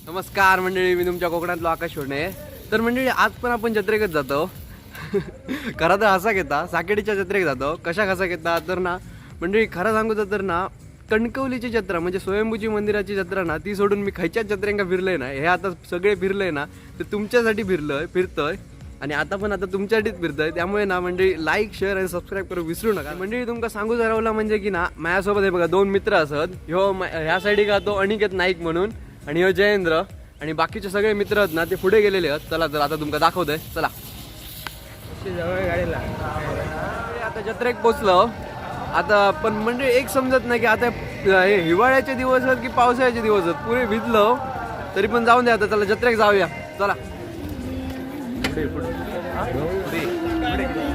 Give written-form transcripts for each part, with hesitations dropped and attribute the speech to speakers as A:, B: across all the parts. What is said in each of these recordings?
A: नमस्कार मंडळी, मी तुमच्या कोकणातलो आकाश शोणे. तर मंडळी, आज पण आपण जत्रेकच जातो. खरं तर असा घेता साकेडीच्या जत्रेक जातो. कशा कसा घेता तर ना मंडळी, खरं सांगू तर ना कणकवलीची जत्रा म्हणजे स्वयंभूची मंदिराची जत्रा ना, ती सोडून मी खयच्याच जत्रेंका फिरलंय ना. हे आता सगळे फिरलंय ना ते तुमच्यासाठी फिरलोय, फिरतोय आणि आता पण आता तुमच्यासाठीच फिरतोय. त्यामुळे ना मंडळी, लाईक, शेअर आणि सबस्क्राईब करू विसरू नका. मंडळी, तुमका सांगू जरवला म्हणजे की ना माझ्यासोबत हे बघा दोन मित्र असत. ह्यो ह्या साईडी का तो अनिकेत नाईक म्हणून आणि ह्यो जयेंद्र आणि बाकीचे सगळे मित्र आहेत ना ते पुढे गेलेले आहेत. चला तर आता तुमका दाखवतोय, चला. आता जत्रेक पोचलो आता. पण म्हणजे एक समजत नाही की आता हे हिवाळ्याचे दिवस आहेत की पावसाळ्याचे दिवस आहेत. पुरे भिजलो तरी पण जाऊन द्या. आता चला जत्रेक जाऊया, चला. पुढे, पुढे. पुढे, पुढे.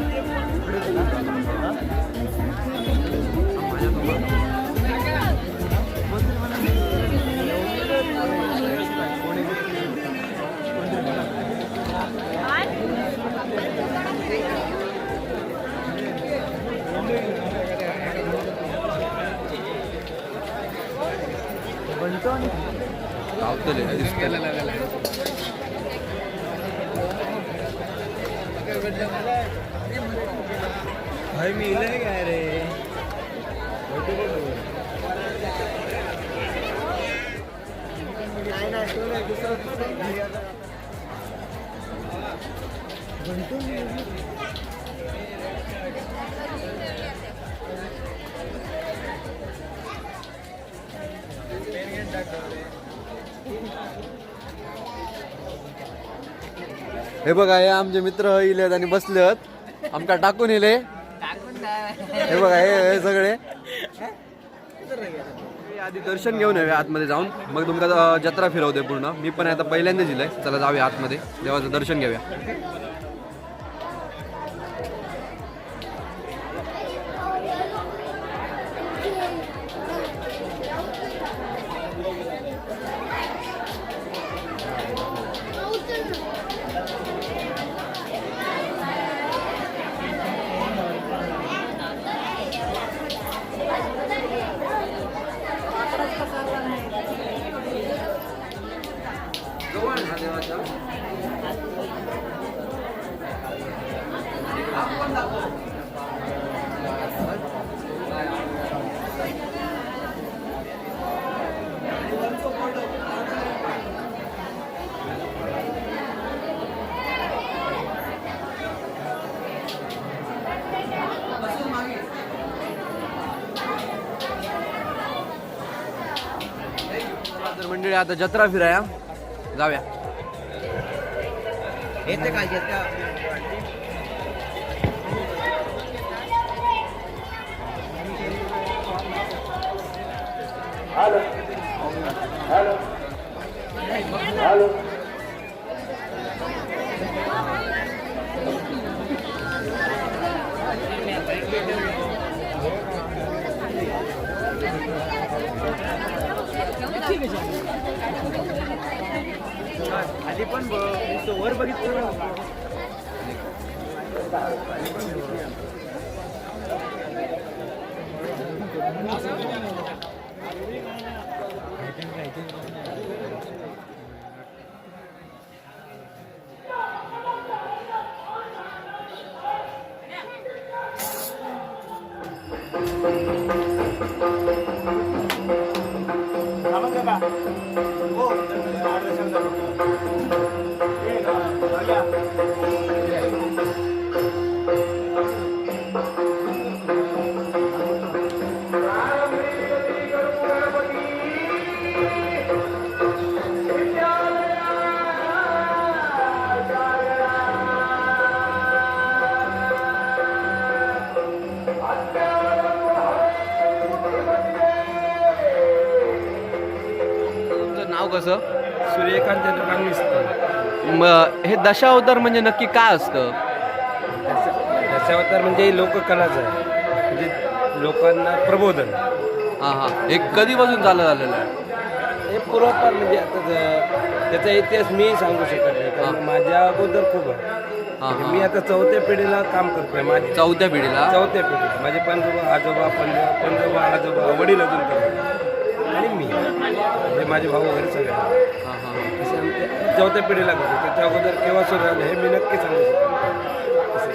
A: गावतले, दिसतले.
B: भाई, मी इलाय काय रे?
A: हे बघा, हे आमचे मित्र इलेत आणि बसलेत, आमका टाकून इले. हे बघा, हे हे सगळे. आधी दर्शन घेऊन येऊया आतमध्ये जाऊन, मग तुमका जत्रा फिरवते पूर्ण. मी पण आता पहिल्यांदाच इलय. चला जाऊया आतमध्ये, देवाचं दर्शन घेऊया. जवळ ना देवाच्या. तर मंडळी, आता जत्रा फिराया जाऊया.
B: येते काय? खाली पण वर बघितलं.
A: तुमचं नाव कसं?
B: सूर्यकांत चंद्रकांत मिस्त्री.
A: मग हे दशावतार म्हणजे नक्की काय असतं?
B: दशावतार म्हणजे लोककलाच आहे, म्हणजे लोकांना प्रबोधन.
A: हा हा, हे कधीपासून चालू झालेलं आहे?
B: हे पूर्वापार, म्हणजे आता त्याचा इतिहास मी सांगू शकत नाही, कारण माझ्या अगोदर खूप आहे. म्हणजे मी आता चौथ्या पिढीला काम करतोय माझी.
A: चौथ्या पिढीला?
B: चौथ्या पिढीला. माझे पणजोबा, आजोबा, पंजोबा, पंजोबा, आजोबा, वडील अजून करतात. आणि मी, म्हणजे माझे भाऊ वगैरे सगळे.
A: हां हां
B: असे आमच्या चौथ्या पिढीला करतो. त्याच्या अगोदर केव्हा सुरू झालं हे मी नक्की सांगू शकतो असं.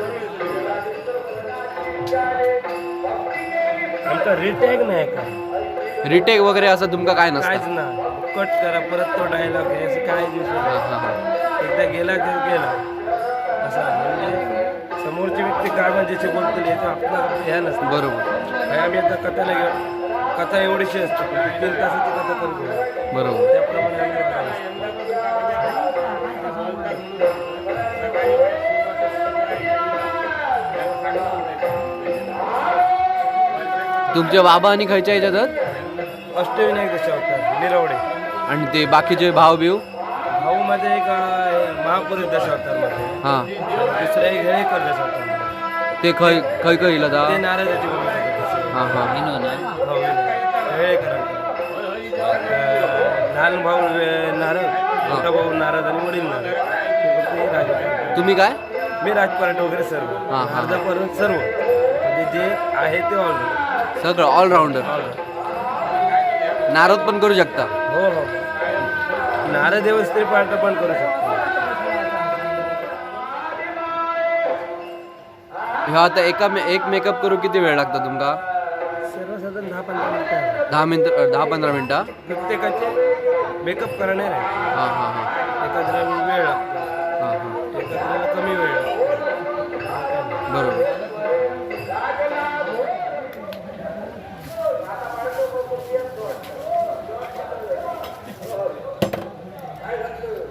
B: आमचा रिटॅग नाही का.
A: रिटेक वगैरे असं तुमका काय नसतं?
B: काहीच ना, कट करा परत तो डायलॉग आहे असं काय दिवस.
A: हां हां हां
B: एकदा गेला तर गेला असं, म्हणजे समोरची व्यक्ती काय म्हणजे बोलतील याचं आपलं ह्या नसतं.
A: बरोबर.
B: आणि आम्ही आता कथेला गेलो, कथा एवढीशी असते पण ती 3 तासाची कथा करतो.
A: बरोबर.
B: त्याप्रमाणे आम्ही करत असतो.
A: तुमचे बाबा आणि खयच्या ह्याच्यात आहेत?
B: अष्टविनायक दशावतार निरवडे.
A: आणि ते बाकीचे भाव बिव?
B: भाऊ माझे एक महापुरुष दशावतार मध्ये,
A: हां
B: दुसरा एक हेळेकर दशावतार मध्ये.
A: ते खय खय खय इला
B: ते नारदाची भूमिका करतात.
A: हां हां
B: भाऊ हेळेकरांकडे लहान भाऊ नारद, मोठा भाऊ नारद आणि वडील नारद. ते फक्त हे राजपाट.
A: तुम्ही काय?
B: मी राजपाट वगैरे सर्व.
A: हा, हा.
B: अर्धापर्यंत सर्व, म्हणजे जे आहे ते ऑल.
A: सगळं ऑलराऊंडर. नारद पण करू शकता?
B: हो हो, नारद देव स्त्री पार्ट पण करू शकतो.
A: ह्या आता एका एक मेकअप करू किती वेळ लागतो तुमका?
B: सर्वसाधारण 10-15 मिनिटं आहे.
A: 10 मिनिट, 10-15 मिनिटं.
B: प्रत्येकाचे मेकअप करणार आहे.
A: हां हां हां
B: एखाद्याला वेळ लागतो,
A: हां हां
B: एखाद्याला कमी वेळ लागतो.
A: बरोबर.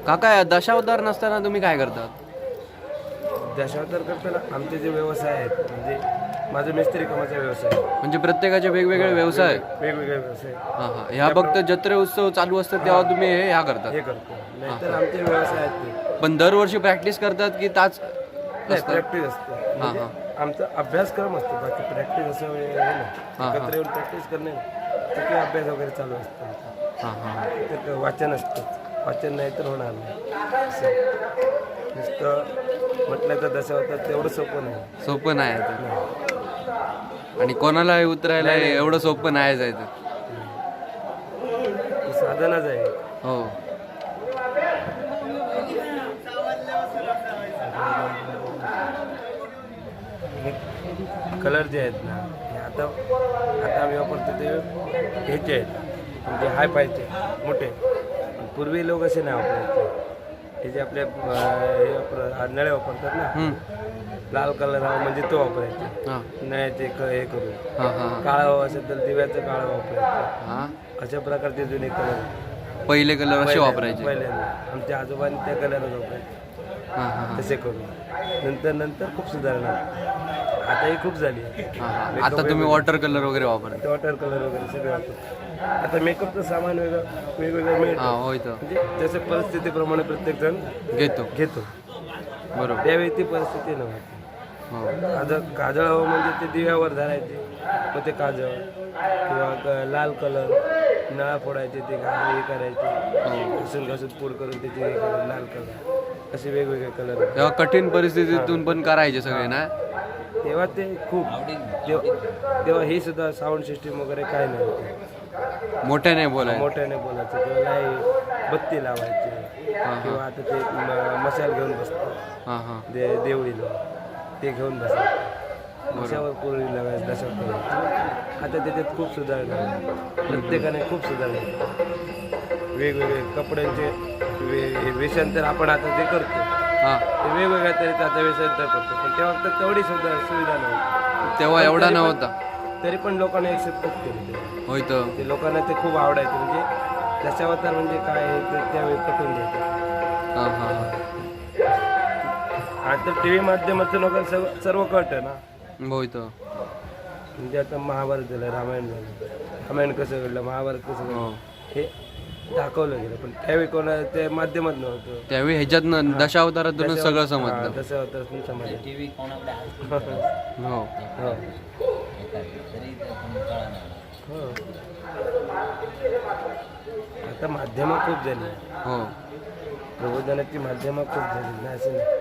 A: काका, या दशावतार नसताना तुम्ही काय करतात?
B: दशावतार करताना आमचे जे व्यवसाय आहेत, म्हणजे माझा मिस्त्री कामाचा व्यवसाय आहे.
A: म्हणजे प्रत्येकाचे वेगवेगळे व्यवसाय.
B: वेगवेगळे व्यवसाय.
A: हां हां ह्या फक्त जत्रे उत्सव चालू असतात तेव्हा तुम्ही हे ह्या करतात?
B: हे करतो, नाहीतर आमचे व्यवसाय आहेत ते.
A: पण दरवर्षी प्रॅक्टिस करतात की ताच?
B: नाही, प्रॅक्टिस असते. म्हणजे आमचा अभ्यासक्रम असतो, बाकी प्रॅक्टिस असं हे नाही, एकत्र येऊन प्रॅक्टिस करणे नाही. तर ते अभ्यास वगैरे चालू असतो आमचा.
A: हां हां
B: तर ते वाचन असतं, वाचन नाही तर होणार नाही असं. नुसतं म्हटलं तर दशावतार तेवढं सोपं नाही.
A: सोपं नाही आहे ते. आणि कोणालाही उतरायला एवढं सोपं नाही जायचं.
B: ती साधनाच आहे.
A: हो.
B: हे कलर जे आहेत ना, हे आता आता आम्ही वापरतो ते ह्याचे आहेत, म्हणजे हाय फायचे मोठे. पूर्वी लोक असे नाही वापरायचे. हे जे आपले हे नळे वापरतात ना,
A: हम्म.
B: लाल कलर हवा म्हणजे तो वापरायचे,
A: हां
B: नळ्याचे हे करून.
A: हां हां
B: काळा हवा असेल तर दिव्याचं काळा वापरायचं.
A: हां
B: अशा प्रकारचे जुने कलर.
A: पहिले कलर असे वापरायचे?
B: पहिल्यांदा आमच्या आजोबांनी त्या कलरच वापरायचे.
A: हां हां हां
B: तसे करून नंतर नंतर खूप सुधारणा, आताही खूप झाली.
A: हां हां आता तुम्ही वॉटर कलर वगैरे वापरता?
B: वॉटर कलर वगैरे सगळे वापरतो. आता मेकअपचं सामान वेगळं वेगवेगळं मिळतं.
A: हां, होय तर.
B: म्हणजे जसं परिस्थितीप्रमाणे प्रत्येक जण
A: घेतो.
B: घेतो.
A: बरोबर.
B: त्यावेळी ती परिस्थिती नव्हती.
A: हो.
B: काजळ, काजळ हवं म्हणजे ते दिव्यावर धरायचे, मग ते काजळ किंवा लाल कलर, नळा फोडायचे ते हे करायचे, घासून घासून पूड करून त्याचे हे करायचे, लाल कलर, असे वेगवेगळे कलर.
A: तेव्हा कठीण परिस्थितीतून पण करायचे सगळे ना.
B: तेव्हा ते खूप तेव्हा तेव्हा ही सुद्धा साऊंड सिस्टीम वगैरे काय नाही होती.
A: मोठ्याने बोलाय
B: मोठ्याने बोलायचं किंवा लाईट बत्ती लावायची किंवा आता ते मशाल घेऊन बसतात.
A: हां हां
B: देवळीला ते घेऊन बसायचं, मशावर पोळी लावायचं दशावर. आता त्याच्यात खूप सुधारणा आली. प्रत्येकाने खूप सुधारणा केली. वेगवेगळे कपड्यांचे वेषांतर आपण आता जे करतो
A: हां
B: ते वेगवेगळ्या तऱ्हेचं आता वेषांतर करतो, पण तेव्हा फक्त तेवढी सुद्धा सुविधा नव्हती.
A: तेव्हा एवढा नव्हता.
B: तरी पण लोकांना एक्सेप्ट खूप केलं ते.
A: होय तर.
B: ते लोकांना ते खूप आवडायचं, म्हणजे दशावतार म्हणजे काय आहे ते त्यावेळी पटवून द्यायचं.
A: हां हां हां
B: आता टी व्ही माध्यमातून लोकांना सर्व सर्व कळतं ना.
A: होय तर.
B: म्हणजे आता महाभारत झालं, रामायण झालं, रामायण कसं घडलं, महाभारत कसं घडलं
A: हो.
B: हे दाखवलं गेलं, पण त्यावेळी कोणा ते माध्यमात नव्हतं.
A: त्यावेळी ह्याच्यातनं दशावतारातूनच सगळं समजलं.
B: दशावतारातून समजलं.
C: टीव्ही कोणाकडे आहे
A: हो.
B: हो.
C: तरी ते कोणी कळणार.
B: हो, आता माध्यमं खूप झाली.
A: हो.
B: प्रबोधनाची माध्यमं खूप झाली ना, असं नाही.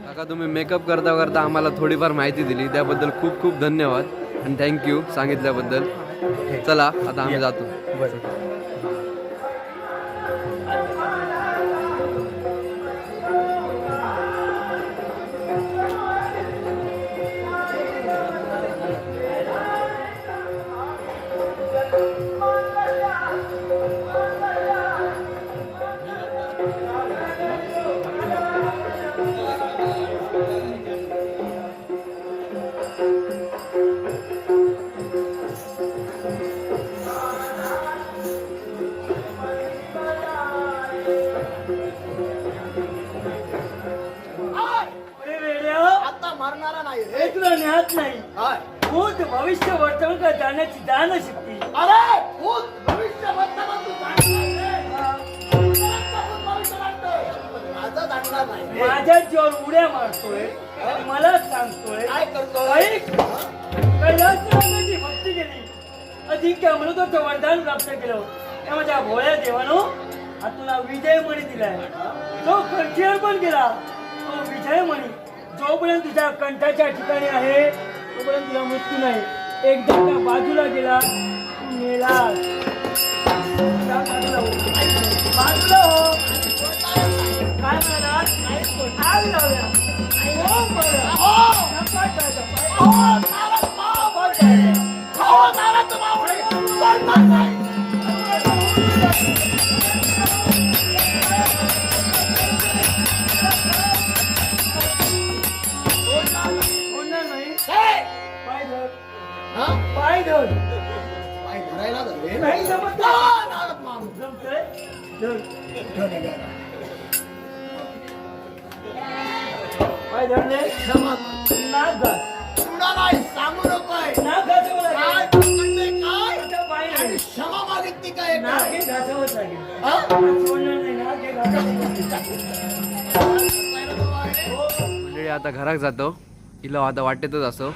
A: काका, तुम्ही मेकअप करता करता आम्हाला थोडीफार माहिती दिली, त्याबद्दल खूप खूप धन्यवाद आणि thank you सांगितल्याबद्दल. चला, आता आम्ही जातो.
B: बरं.
D: अरे वेड्या,
E: आता मारणारा नाही रे.
D: तुला ज्ञात नाही.
E: काय?
D: भूत भविष्य वर्तमान का जाण्याची जाण शक्ती.
E: अरे, भूत भविष्य वर्तमान तू जाणणार रे. भूत भविष्य जाणतंय. पण माझं जाणणार नाही रे.
D: माझ्या जीवावर उड्या मारतोय आणि मला सांगतोय.
E: काय करतोय?
D: ऐक, कैलासनाथाची भक्ती केली, अजिंक्य अमृताचं वरदान प्राप्त केलं. त्या माझ्या भोळ्या देवानो, हा तुला विजयमणी दिलाय. तो खर्ची अर्पण केला. तो विजयमणी जोपर्यंत तुझ्या कंठाच्या ठिकाणी आहे तोपर्यंत तुला मृत्यू नाही. एकदा त्या बाजूला गेला, तू मेलास. जा, बाजूला हो. बाजूला हो. काय म्हणालास? आग लावूया. हो, बरं. धपाट, धपाट.
E: हो, नारद मावळे. हो, नारद मावळे. सोडणार नाही.
D: होणार नाही.
E: हे!
D: पाय धर.
E: हा?
D: पाय धर.
E: पाय धरायला धरले.
D: नाही जमत.
E: हा, नारद मावळे.
D: जमतंय? धर. पाय धरले.
E: क्षमा.
D: नाक घास.
E: तुला नाही सांगू नकोय.
D: नाक घासावं
E: काय
D: लागेल.
E: पकडले काय
D: आता पाय
E: आणि
D: नाही.
E: क्षमा मागितली काय?
D: नाक हे घासावंच लागेल.
E: हा?
D: सोडणार नाही. नाक हे घासावंच लागेल.
A: मंडळी, आता घरात जातो. इलो आता वाटेतच असो.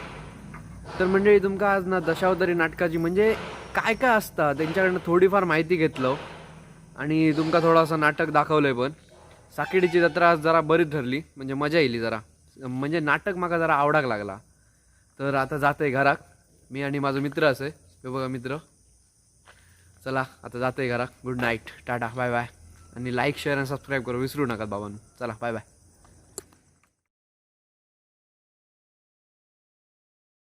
A: तर मंडळी तुमका आज ना दशावतारी नाटकाची म्हणजे काय काय असतं त्यांच्याकडनं थोडीफार माहिती घेतलं आणि तुमका थोडासा नाटक दाखवलंय. पण साकिडीची जत्रा आज जरा बरीच ठरली, म्हणजे मजा येईल जरा, म्हणजे नाटक माका जरा आवडाक लागला. तर आता जातंय घराक मी आणि माझा मित्र असे, हे बघा मित्र. चला आता जातंय घराक. Good night, tata, bye bye. आणि लाईक, शेअर आणि सबस्क्राईब करू विसरू नका बाबांनो. चला बाय बाय.